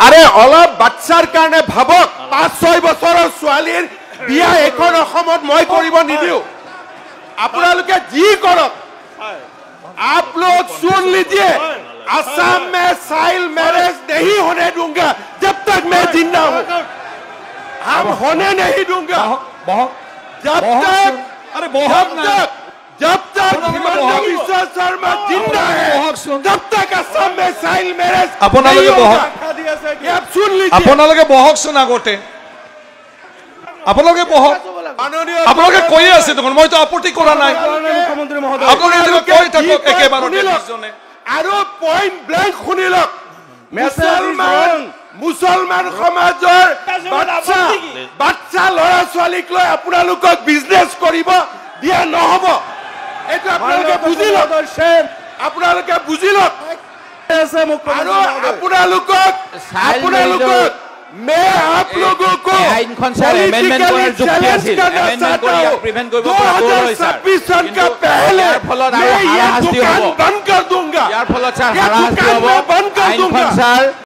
আৰে, অলপ বাচ্চাৰ কাৰণে ভাবক। 5-6 বছৰৰ ছোৱালীৰ বিয়া এইখন অসমত মই কৰিব নিদিওঁ। আপোনালোকে যি কৰক, आप लोग सुन लीजिए, असम में चाइल्ड मैरिज नहीं होने दूंगा। जब तक मैं जिंदा हूं, हम होने नहीं दूंगा। বহক। जब तक আৰে, বহক। जब तक, जब तक हिमंत बिश्व शर्मा जिंदा है, तब तक असम में चाइल्ड मैरिज আপোনালোকে বহক। ये आप सुन लीजिए। আপোনালোকে বহকচোন আগতে। আপোনালোকে বহক। মাননীয় আপোনালোকে কৈয়ে আছে দেখোন, মইতো আপত্তি কৰা নাই। মুখ্যমন্ত্ৰী মহোদয়। আপোনালোকে কৈ থাকক একেবাৰতে শুনি লওক। দুজনে। আৰু পইণ্ট ব্লেংক শুনি লওক। মুছলমান মুছলমান সমাজৰ বাচ্চা বাচ্চা ল'ৰা ছোৱালীক লৈ আপোনালোকক বিজনেছ কৰিব দিয়া নহ'ব। এইটো আপোনালোকে বুজি লওক। আপোনালোকে বুজি লওক। আৰু আপোনালোকক আপোনালোকক मैं आप लोगों को আইনখন স্যাৰ এমেণ্ডমেণ্ট কৰাৰ যুক্তি আছিল। এমেণ্ডমেণ্ট কৰি ইয়াক প্ৰিভেণ্ট কৰিব পৰা গ'ল হয় স্যাৰ। 2026 सन का पहले ইয়াৰ ফলত আৰু मैं ये হাৰাশাস্তি दुकान হ'ব। बंद कर दूंगा। ইয়াৰ ফলত স্যাৰ হাৰাশাস্তি হ'ব। बंद कर আইনখন दूंगा। স্যাৰ।